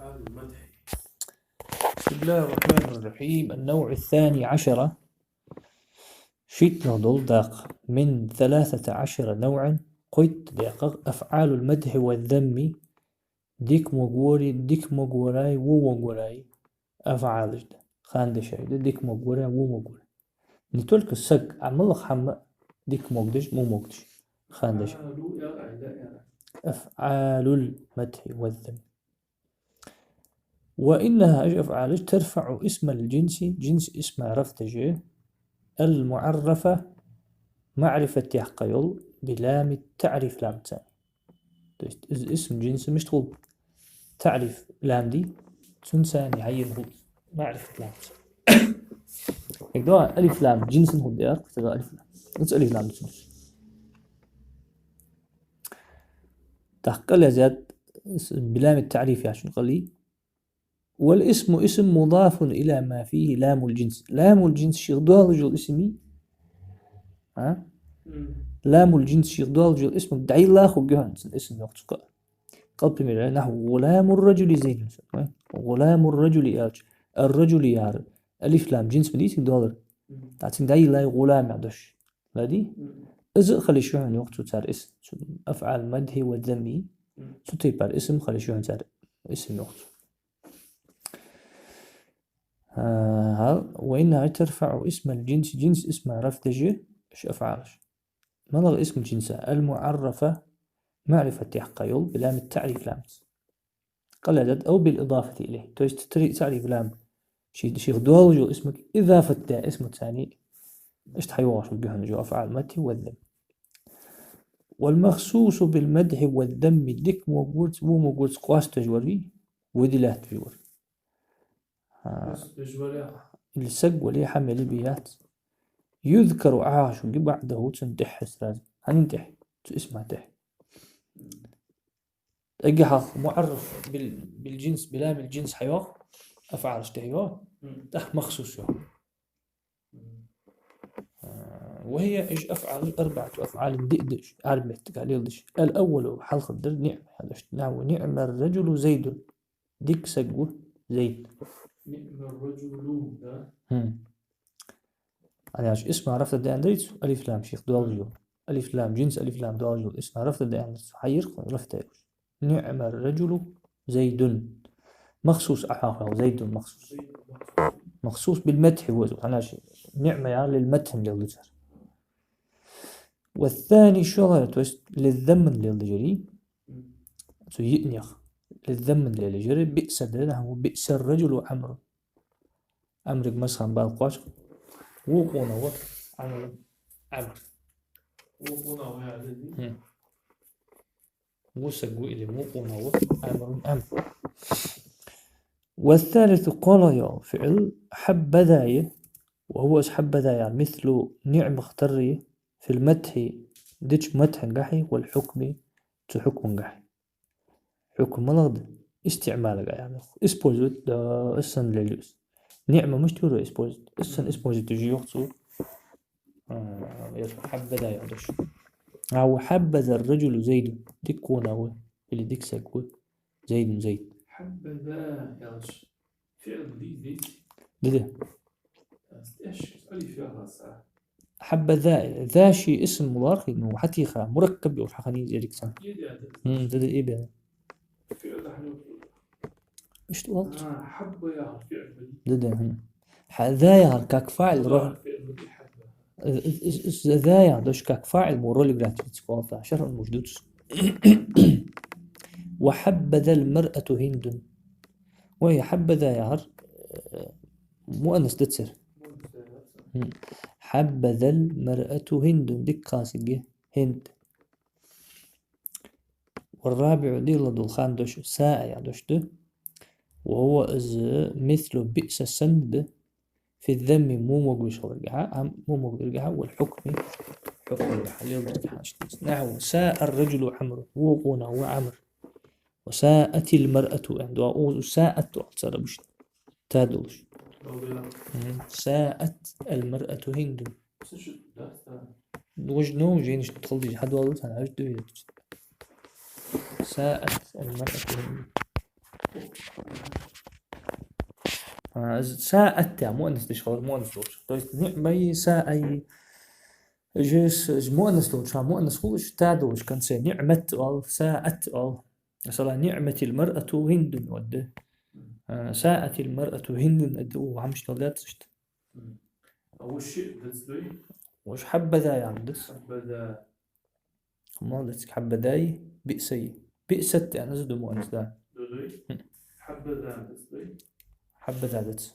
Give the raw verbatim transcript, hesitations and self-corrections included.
أفعال المدح. بسم الله الرحمن الرحيم. النوع الثاني عشر. ШийтталагӀа дола дакъа. من ثلاثة عشر نوعا. Кхойтта декъагӀа أفعال المدح والذم. Дика могаргвари, дика могаргвараи, во могаргвараи. أفعال да. Хандешаи да, дика могаргвари, во могаргвари. Не только саг, а малагӀа хӀама дика могадеш, во могадеш. Хандеш. أفعال المدح والذم. وإنها, уж أفعال, ترفع اسم الجنس, джинса исма рафӀ деш, المعرف, маӀрифат яьккха йола, بلام التعريف, ламаца. То есть из исм джинса мишта хул? ТаӀриф лам дий, цунца хьаенна хул маӀрифат ламаца. Эгда алиф лам джинса хул дер, кхы да алиф лам. Уц алиф лам цунца. ТӀаккха кӀал яздаьд, بلام التعريف яхачун кӀалий. والاسم, исм, مضاف إلى ما فيه لام الجنس. Ламул джинс шийх доаллаш йола исм я. А? Ламул джинс шийх доаллаш йола исм дӀайилла хургья хьона цун исм, йоах цо. Кхы а. Кхы а пример, نحو غلام الرجل زيد. غلام الرجل аьлча, الرجل яхар алиф лам джинс ма дий цига доаллар. ТӀаккха цунга дӀайилла غلام яха дош. Ладий? Из а хила йиш я хьона, йоах цо, цар исм. Цу أفعال المدح والذم. Цу тайпара исм хила йиш я хьона цар исм, йоах цо. А, хӀа, وإنها ترفع اسم الجنس, джинса исма рафӀ деш я уж أفعال. МалагӀа исм джинса? المعرف, маӀрифат яьккха йола, بلام التعريف, ламаца. КӀал яздаьд, أو بالإضافة إليه. То есть тари-, таӀриф лам ший-, шийх доаллаш йола исмага идафат даь исмаца цхьана. Иштта хьайоагӀаш хургья хьона уж أفعال المدح والذم. والمخصوص بالمدح والذم, дика могарца, во могарца къоастадеш вар вий, выделять деш вар. А, или саг вале, хӀама яле бе яц. يذكر, Ӏохьоахаш хургья, بعده, цунна тӀехьа сразу. Хьанна тӀехьа? Цу исма тӀехьа. Эггара хьалха معرف بال-, بالجنس, بلام الجنس хьайоагӀа, أفعال тӀехьа йоагӀа, тӀаккха مخصوص йоагӀа. А, وهي, уж أفعال, أربعة أفعال, диъ да уж, Ӏарбий меттагахьа леладеш. الأول, хьалхардар, نعم яха дош да. نحو نعم الرجل زيد. Дика саг ва Зайд. نعم الرجل, да? ХӀм. Хьанна аьлча исма рафӀ даь аьннадарий цо, алиф лам шийх доаллаш йола. Алиф лам, джинса алиф лам доаллаш йола исма рафӀ даь аьннадар цо. Хьайир кхы рафӀ даь уж. نعم الرجل زيد. Махсус Ӏохьоахаваь, زيد махсус. Махсус بالمدح ва из. Хьанна аьлча نعم яхар للمدح леладу цар. والثاني, шоллагӀа, то есть للذم леладеш ярий. Цу йиънех. للذم леладеш яр, بئس да, نحو بئس الرجل عمرو. Ӏамрага массахана бала кхоачаш. Во къонах ва Ӏамр. Ӏамр. Во къонах ва яхар да дий? ХӀм. Во саг ва или во къонах ва Ӏамр, Ӏамр. والثالث, кхоалагӀа йола фиӀл, حبذا я, وهو, из حبذا яхар, مثل نعم, тара я, في المدح, дикача мадхьагахьеи, والحكم, цу хьукмагахьеи. Хьукм малагӀа да? Истиъмалагахьа, яхаш. Использовать, да, из санна лелаю из. نعم мишта юра использовать? Из санна использовать деш я, йоах цо. А, ер حبذا яха дош. А, وحبذا الرجل زيد. Дика къонах ва, или дика саг ва Зайд, Зайд. حبذا яхаш. ФиӀл дий, дий? Да, да. Алиф яхац, а? حبذا, ذا ший исм лоархӀ, ну, хьатӀехьа, мураккаб йолаш хьахинна из ерригача санна. Е да, да. ХӀм, да, да, е да. ФиӀл да хьона. Иштта оал. А, حب яхар фиӀл да. Да, да, хӀм. Хьа, ذا яхар как фаӀил роль. ФиӀл да, حب. Э, э, э, э, ذا яхар дош как фаӀил мо роль играть деш кхолта, шархӀ муж дувц. وحبذا المرأة هند. Вай, حبذا яхар, э, муаннас да цар. ХӀм. حبذا المرأة هند, дика хинна саг я ХӀинд. والرابع, диълагӀа дола хана дош, ساء яха дош да. وهو, из مثل بئس санна да. في الذم, во могавеш хиларгахьа, хӀама во могавергахьа, والحكم, хьукмагахьа, леладергахьа, иштта. نحو ساء الرجل عمرو, во къонах ва Ӏамр. وساءت المرأة, аьнна, дуа, укхаза ساءت оал цар обычно. Та долаш. Мгм. ساءت المرأة هند. Слушай, да, да. Уж, ну, женщина тхалдиш хьадоалла, цхьана хьаж дуй. ساءت المرأة هند. А, из саат, я, муаннас деш хилар, муаннас долча. То есть ниӀмай, саай. Жес, из муаннас долча, муаннас хулаш, та долаш конце. НиӀмат оал, саат оал. Масала, ниӀматил маръату Гьиндун оал да. А, саатил маръату Гьиндун оал да, у хӀамаш дола дац иштта. А уж шиъ дац дой? Уж хьаббаза яхар дац. Хьаббаза. Молодец, хьаббазай, биъсай. Биъсат яхар из да муаннас да. Дой? Хм. Хьаббаза дац дой? Хьаббаза дац.